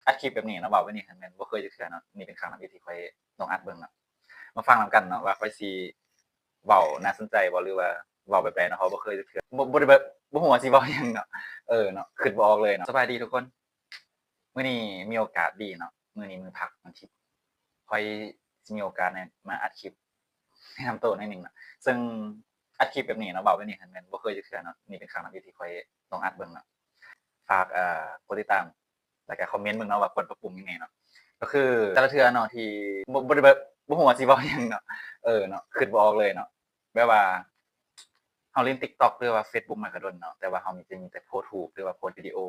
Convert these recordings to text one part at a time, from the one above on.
ອັດຄລິບແບບນີ້ເນາະ ເວົ້າແບບນີ້ຫັ້ນແມ່ນບໍ່ເຄີຍຈັກເທື່ອເນາະ. ນີ້ເປັນຄັ້ງທຳອິດທີ່ຂ້ອຍລອງອັດເບິ່ງເນາະ. ມາຟັງນຳກັນເນາະວ່າຂ້ອຍຊິເວົ້າໜ້າສົນໃຈບໍ່ ຫຼືວ່າເວົ້າແບບໃດເນາະ ເພາະບໍ່ເຄີຍຈັກເທື່ອ ບໍ່ ບໍ່ໄດ້ແບບ ບໍ່ຮູ້ວ່າຊິເວົ້າຫຍັງເນາະ. ເອີເນາະ ຄິດບໍ່ອອກເລີຍເນາະ. ສະບາຍດີທຸກຄົນ. ມື້ນີ້ມີໂອກາດດີເນາະ ມື້ນີ້ມື້ພັກວັນທິດ ຂ້ອຍຊິມີໂອກາດໄດ້ມາອັດຄລິບແນະນຳໂຕໜ້ອຍໜຶ່ງເນາະ. ເຊິ່ງອັດຄລິບແບບນີ້ເນາະ ເວົ້າແບບນີ້ຫັ້ນແມ່ນບໍ່ເຄີຍຈັກເທື່ອເນາະ. ນີ້ເປັນຄັ້ງທຳອິດທີ່ຂ້ອຍລອງອັດເບິ່ງເນາະ. ຝາກ ເອີ ກົດຕິດຕາມ ແລ້ວກະຄອມເມັນເບິ່ງເນາະວ່າຄວນປັບປຸງຫຍັງແດ່ເນາະ. ກໍຄືແຕ່ລະເທື່ອເນາະທີ່ ບໍ່ ບໍ່ໄດ້ແບບ ບໍ່ຮູ້ວ່າຊິເວົ້າຫຍັງເນາະ. ເອີເນາະ ຄິດບໍ່ອອກເລີຍເນາະ. ແບບວ່າເຮົາຫຼິ້ນ TikTok ຫຼືວ່າ Facebook ມາກໍດົນເນາະ ແຕ່ວ່າເຮົາມີ ຈະມີແຕ່ໂພສຮູບ ຫຼືວ່າໂພສວິດີໂອ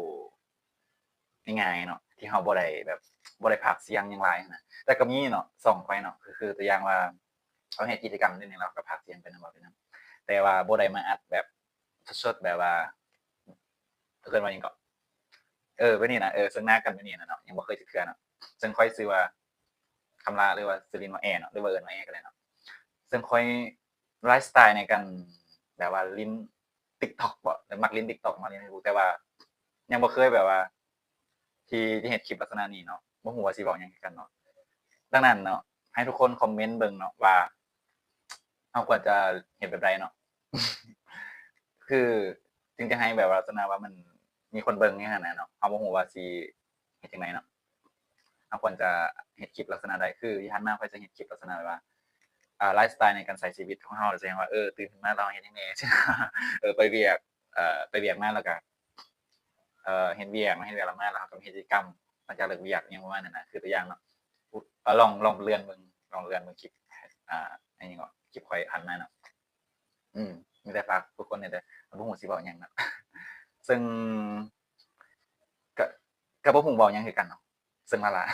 ງ່າຍໆເນາະ ທີ່ເຮົາບໍ່ໄດ້ແບບ ບໍ່ໄດ້ພາກສຽງຫຍັງຫຼາຍຫັ້ນນະ. ແຕ່ກໍມີເນາະ ຊ່ອງຂ້ອຍເນາະ ກໍຄືຕົວຢ່າງວ່າ ເຮົາເຮັດກິດຈະກຳນີ້ ເຮົາກໍພາກສຽງໄປນຳ ເວົ້າໄປນຳ ແຕ່ວ່າບໍ່ໄດ້ມາອັດແບບສົດໆ ແບບວ່າ ເອີ້ນວ່າຫຍັງເກາະ ເອີ ແບບນີ້ນະ ເອີ ເຊິ່ງໜ້າກັນແບບນີ້ນະເນາະ ຍັງບໍ່ເຄີຍຈັກເທື່ອເນາະ. ເຊິ່ງຂ້ອຍຊື່ວ່າ ຄຳລາ ຫຼືວ່າຊື່ຫຼິ້ນວ່າແອເນາະ ຫຼືວ່າເອີ້ນວ່າແອກໍໄດ້ເນາະ. ເຊິ່ງຂ້ອຍ ໄລຟ໌ສະໄຕໃນການແບບວ່າຫຼິ້ນ TikTok ບໍ ແຕ່ມັກຫຼິ້ນ TikTok ມັກຫຼິ້ນ Facebook ແຕ່ວ່າຍັງບໍ່ເຄີຍແບບວ່າ ທີ່ ທີ່ເຮັດຄລິບລັກສະນະນີ້ເນາະ ບໍ່ຮູ້ວ່າຊິເວົ້າຫຍັງຄືກັນເນາະ. ດັ່ງນັ້ນເນາະ ໃຫ້ທຸກຄົນຄອມເມັນເບິ່ງເນາະວ່າ ເຮົາຄວນຈະເຮັດແບບໃດເນາະ ຄືຈຶ່ງຈະໃຫ້ແບບວ່າລັກສະນະວ່າມັນມີຄົນເບິ່ງຫຍັງຫັ້ນນະເນາະ. ເຮົາບໍ່ຮູ້ວ່າຊິເຮັດຈັ່ງໃດເນາະ ເຮົາຄວນຈະເຮັດຄລິບລັກສະນະໃດ. ຄືທີ່ຜ່ານມາຂ້ອຍຈະເຮັດຄລິບລັກສະນະແບບວ່າ ອ່າ ໄລຟ໌ສະໄຕໃນການໃຊ້ຊີວິດຂອງເຮົາ ແບບວ່າ ເອີ ຕື່ນຂຶ້ນມາແລ້ວເຮັດຫຍັງແດ່ ເອີ ໄປວຽກ ເອີ ໄປວຽກມາແລ້ວກະ ເອີ ເຮັດວຽກ ເຮັດວຽກແລ້ວມາ ແລ້ວເຮົາກໍເຮັດກິດຈະກຳຫຼັງຈາກເລີກວຽກ ຫຍັງປະມານນັ້ນນະ. ຄືຕົວຢ່າງເນາະ ລອງ ລອງເລື່ອນເບິ່ງ ລອງເລື່ອນເບິ່ງຄລິບ ອ່າ ອັນຫຍັງເກາະ ຄລິບຂ້ອຍຜ່ານມາເນາະ. ອືມ ມີແຕ່ຝາກທຸກຄົນນີ້ແຫຼະ ບໍ່ຮູ້ຊິເວົ້າຫຍັງເນາະ ເຊິ່ງ ກະ ກະບໍ່ຮູ້ເວົ້າຫຍັງຄືກັນເນາະ. ເຊິ່ງລະລະ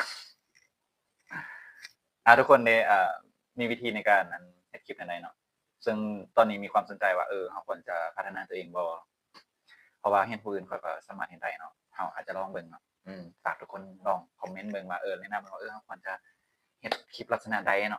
ອ່າ ທຸກຄົນເດ ເອີ ມີວິທີໃນການ ອັນ ເຮັດຄລິບແນວໃດເນາະ. ເຊິ່ງຕອນນີ້ມີຄວາມສົນໃຈວ່າ ເອີ ເຮົາຄວນຈະພັດທະນາຕົວເອງບໍ່ ເພາະວ່າເຫັນຜູ້ອື່ນເຂົາກໍສາມາດເຮັດໄດ້ເນາະ ເຮົາອາດຈະລອງເບິ່ງເນາະ. ອືມ ຝາກທຸກຄົນລອງຄອມເມັນເບິ່ງວ່າ ເອີ ແນະນຳວ່າ ເອີ ເຮົາຄວນຈະເຮັດຄລິບລັກສະນະໃດເນາະ